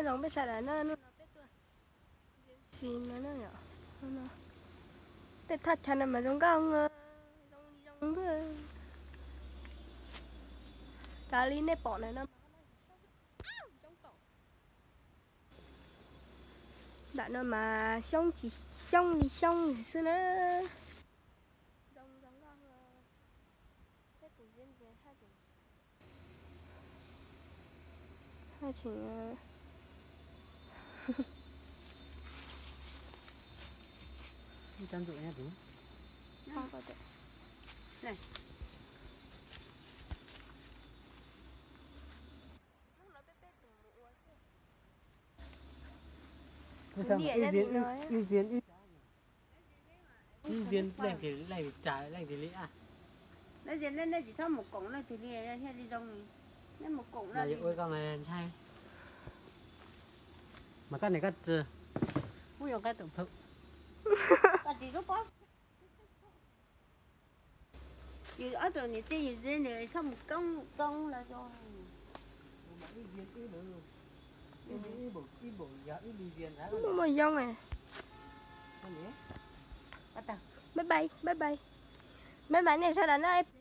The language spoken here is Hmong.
Nyob zoo peb sawv daws na, hnub no peb tuaj ntsia si no na yom. Tej thaj chaw no mas zoo nkauj, zoo li zoo npawg. Raws li nej pom ntawm no mas zoo tom. Ntawm no mas xyoob tsis xyoob li xyoob xwb na. Zoo zoo nkauj. Peb tus ntsia ntsia haj tseem, haj tseem, Ib ntsia leej twg leej twg li a. Nej tsis txhob mus koom leej twg li, thiaj li zoo. Nej mus koom no ua koj ntshai. Mas koj niam koj txiv kuj yuav qab tus phau. Yus ob tug niam tij yus txiv nws txhob mus koob koob los zoo. Muaj yoov. Bye bye, bye bye. Bye bye nej sawv daws na.